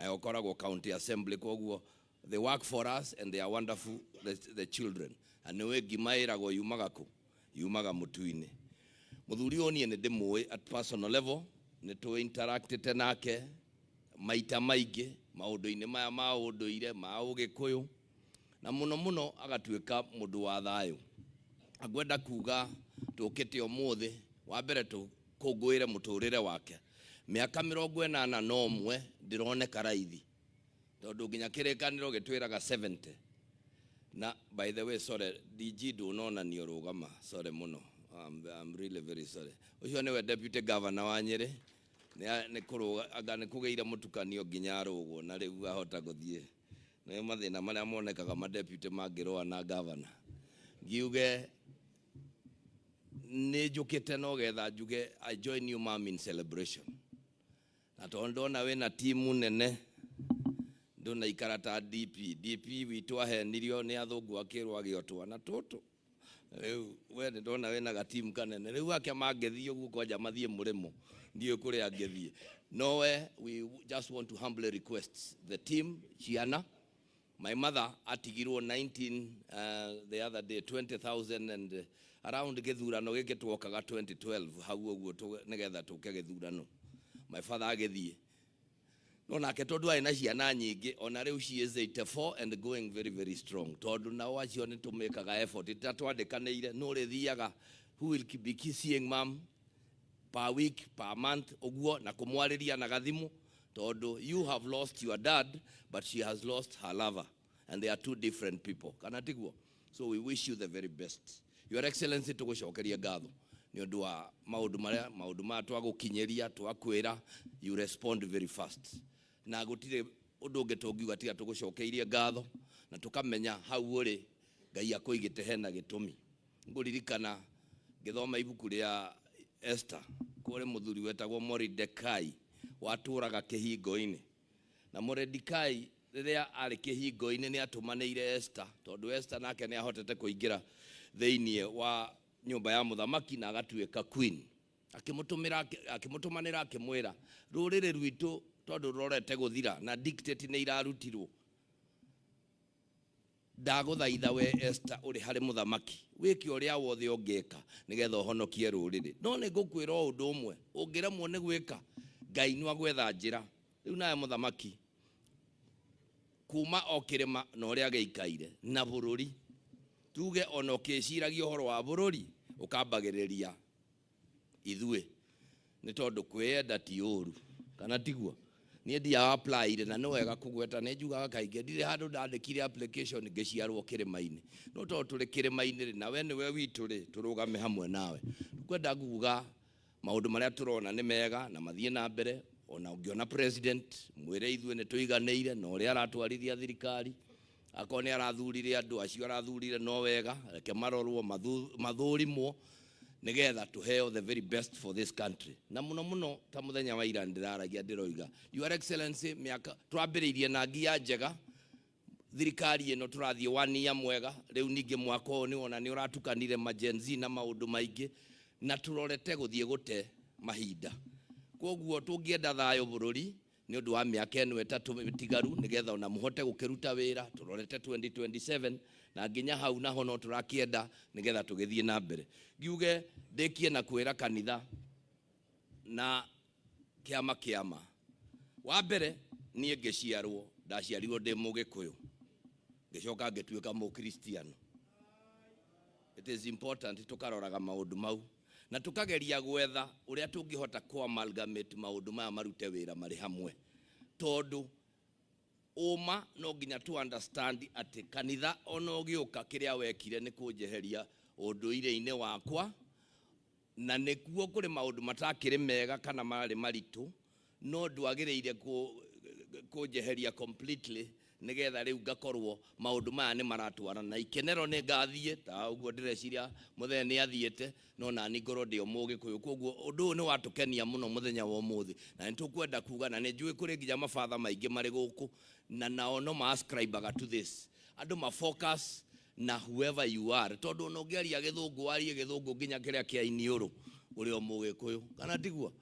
Ũkoragwo county assembly. Koguo they work for us and they are wonderful, the children. Na nĩwe ngima ĩragwo yumaga kũ? Yumaga mũtu-inĩ. Mũthuri ũyũ niĩ nĩ ndĩmũĩ at personal level, nĩ tũ interactĩte nake maita maingĩ maũndũ-inĩ maya ma ũndũire, ma ũgĩkũyũ, na mũno mũno agatuĩka mũndũ wa thayũ. Angwenda kuga tũkĩte ũmũthĩ wa mbere tũkũngũĩre mũtũrĩre wake. Mĩaka 81 ndĩroneka raithi, tondũ nginya Kĩrĩkanĩro gĩtwĩraga 70. Na by the way, sorry, DG, ndũnonanio rũgama, sorry mũno. I'm really very sorry. Ũcio nĩwe deputy governor wa Nyĩrĩ. Nĩ kũrũga anga nĩ kũgĩire mũtukanio nginya arũgwo, na rĩu ahota gũthiĩ. Nĩ mathĩna marĩa monekaga madeputy mangĩrũa na governor. Ngiuge nĩ njũkĩte no getha njuge I join you, ma'am, in celebration. Na tondũ ndona wĩna timu nene, ndũnaikara ta DP. DP witũ ahenirio nĩ athũngũ, akĩrwo agĩo twana tũtũ. Rĩu we nĩ ndona wĩna gatimu kanene. Rĩu ake mangĩthiĩ ũguo kwanja mathiĩ mũrĩmo, ndiũĩ kũrĩa angĩthiĩ. No we we just want to humbly request the team, ciana. My mother atigirwo 19 the other day 20,000 and around gĩthurano gĩkĩ twokaga 2012 hau ũguo, nĩgetha tũke gĩthurano. My father agĩthiĩ, no nake tondũ arĩ na ciana nyingĩ, ona rĩu she is 84 and going very very strong, tondũ nao acio nĩ tũmĩkaga effort ta twandĩkanĩire no rĩthiaga. Who will be seeing mom per week, per month ũguo, na kũmwarĩria na gathimu, tondũ you have lost your dad but she has lost her lover and they are two different people, kana tiguo? So we wish you the very best, Your Excellency. Tũgũcokeria ngatho nĩ ũndũ wa maũndũ marĩa, maũndũ maya twagũkinyĩria, twakwĩra, you respond very fast, na gũtirĩ ũndũ ũngĩ tũngiuga tiga tũgũcokeirie ngatho na tũkamenya hau ũrĩ Ngai akũigĩte hena gĩtũmi. Ngũririkana ngĩthoma ibuku rĩa Esther, kũrĩ mũthuri wetagwo Moridekai watũraga kĩhingo-inĩ. Na Moridekai rĩrĩa arĩ kĩhingo-inĩ nĩ atũmanĩire Esther, tondũ Esther nake nĩ ahotete kũingĩra thĩinĩ wa nyũmba ya mũthamaki na agatuĩka queen. Akĩmũtũmĩra, akĩmũtũmanĩra, akĩmwĩra rũrĩrĩ rwitũ tondũ rũrorete gũthira na dictate nĩ irarutirwo, ndagũthaitha we Esther ũrĩ harĩ mũthamaki, wĩke ũrĩa wothe ũngĩka nĩgetha ũhonokie rũrĩrĩ. No nĩ ngũkwĩra o ũndũ ũmwe, ũngĩremwo nĩ gwĩka, Ngai nĩ agwetha njĩra. Rĩu nawe mũthamaki kuma o kĩrĩma na ũrĩa gĩikaire na bũrũri, tuge ona ũkĩciragia ũhoro wa bũrũri ũkambagĩrĩria ithuĩ, nĩ tondũ kwĩyenda ti ũru, kana tiguo? Niĩ ndiaga apply, na nĩ wega kũgweta, nĩ njugaga kaingĩ ndirĩ handũ ndandĩkire application ngĩciarwo kĩrĩma-inĩ. No tondũ tũrĩ kĩrĩma-inĩ rĩ, na we nĩwe witũ rĩ, tũrũgame hamwe nawe. Kwenda kuga maũndũ marĩa tũrona nĩ mega na mathiĩ na mbere. Ona ũngĩona president, mwĩre ithuĩ nĩ tũiganĩire na ũrĩa aratwarithia thirikari. Akorwo nĩ arathurire andũ acio arathurire no wega, reke marorwo, mathũrimwo nigetha tuheo the very best for this country. Na muno muno ta muthenya wa ira ndĩraragia, ndĩroiga, Your Excellency, mĩaka twambĩrĩirie na ngia njega thirikari ĩno, tũrathiĩ wania mwega. Rĩu ningĩ mwaka ũyũ nĩwona nĩ ũratukanire ma Gen Z na maũndũ maingĩ, na tũrorete gũthiĩ gũte mahinda. Koguo tũngĩenda thayũ bũrũri nĩ ũndũ wa mĩaka ĩno 3 mĩtigaru, nĩgetha ona mũhote gũkĩruta wĩra tũrorete 2027, na nginya hau naho no tũrakĩenda nĩgetha tũgĩthiĩ na mbere. Ngiuge ndĩkie na kwĩra kanitha na kĩama. Kĩama wa mbere, niĩ ngĩciarwo ndaciarirwo ndĩ Mũgĩkũyũ, ngĩcoka ngĩtuĩka Mũkristiano. It is important tũkaroraga maũndũ mau na tũkageria gwetha ũrĩa tũngĩhota kũ amalgamate maũndũ maya marute wĩra marĩ hamwe, tondũ ũma no nginya tu understand atĩ kanitha ona ũgĩũka kĩrĩa wekire nĩ kũnjeheria ũndũire-inĩ wakwa, na nĩkuo kũrĩ maũndũ matakĩrĩ mega kana marĩ maritũ, no ndwagĩrĩire kũnjeheria completely, nĩgetha rĩu ngakorwo maũndũ maya nĩ maratwarana na ikenero. Nĩ ngathiĩ ta ũguo ndĩreciria mũthenya nĩ athiĩte, no nani ngorwo ndĩ o Mũgĩkũyũ. Koguo ũndũ ũyũ nĩ watũkenia mũno mũthenya wa ũmũthĩ, na nĩ tũkwenda kuga, na nĩ njũĩ kũrĩ nginya mabatha maingĩ marĩ gũkũ, na nao no ma-ascribe to this. Andũ ma focus na whoever you are, tondũ ona ũngĩaria Gĩthũngũ, warie Gĩthũngũ nginya kĩrĩa kĩa iniũrũ, ũrĩ o Mũgĩkũyũ, kana tiguo?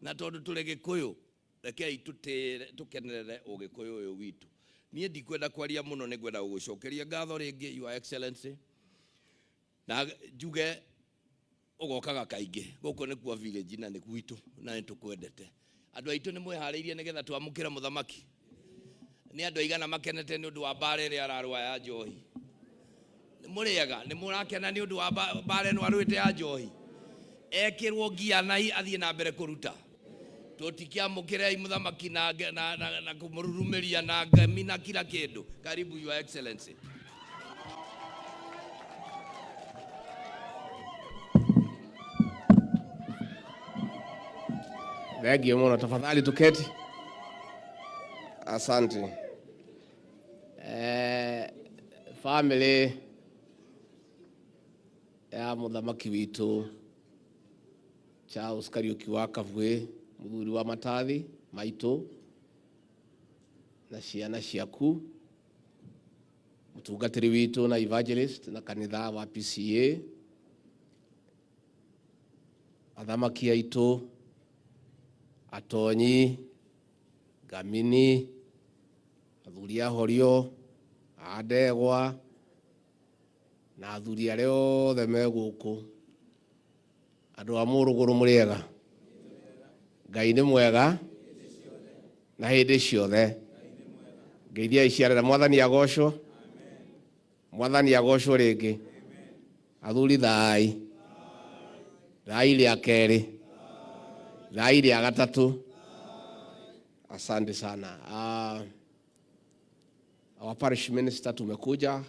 Na tondũ tũrĩ Gĩkũyũ, reke Rekei tũtĩre tũkenerere ũgĩkũyũ ũyũ witũ. Niĩ ndikwenda kwaria mũno, nĩ ngwenda gũgũcokeria ngatho rĩngĩ, Your Excellency, na njuge ũgokaga kaingĩ gũkũ nĩkuo village na nĩ gwitũ na nĩ tũkwendete. Andũ aitũ nĩ mwĩharĩirie nĩgetha twamũkĩre mũthamaki? Nĩ andũ aigana makenete nĩ ũndũ wa mbara ĩrĩa ararũa ya njohi? Nĩ mũrĩega? Nĩ mũrakena nĩ ũndũ wa mbara ĩno arũĩte ya njohi? Ekĩrwo ngia na athiĩ na mbere kũruta. Tũtikĩamũkĩrei mũthamaki na kũmũrurumĩria na ngemi na kila kĩndũ. Karibu, Your Excellency. Thengiũ mũno, tafadhali tuketi. Asante. Family ya mũthamaki witũ Charles Kariuki wa Kavui, mũthuri wa Matathi maitũ na ciana ciaku, mũtungatĩri witũ na evangelist na kanitha wa PCA, athamaki aitũ, atonyi, ngamini, athuri a horio, a ndegwa na athuri arĩa othe me gũkũ, andũ a mũrũgũrũ, mũrĩega? Ngai nĩ mwega na hĩndĩ ciothe. Ngeithiai ciarera. Mwathani agocwo, Mwathani agocwo rĩngĩ. Athuri, thai thai rĩa kerĩ, thai rĩa gatatũ. Asante sana. Our parish minister, tumekuja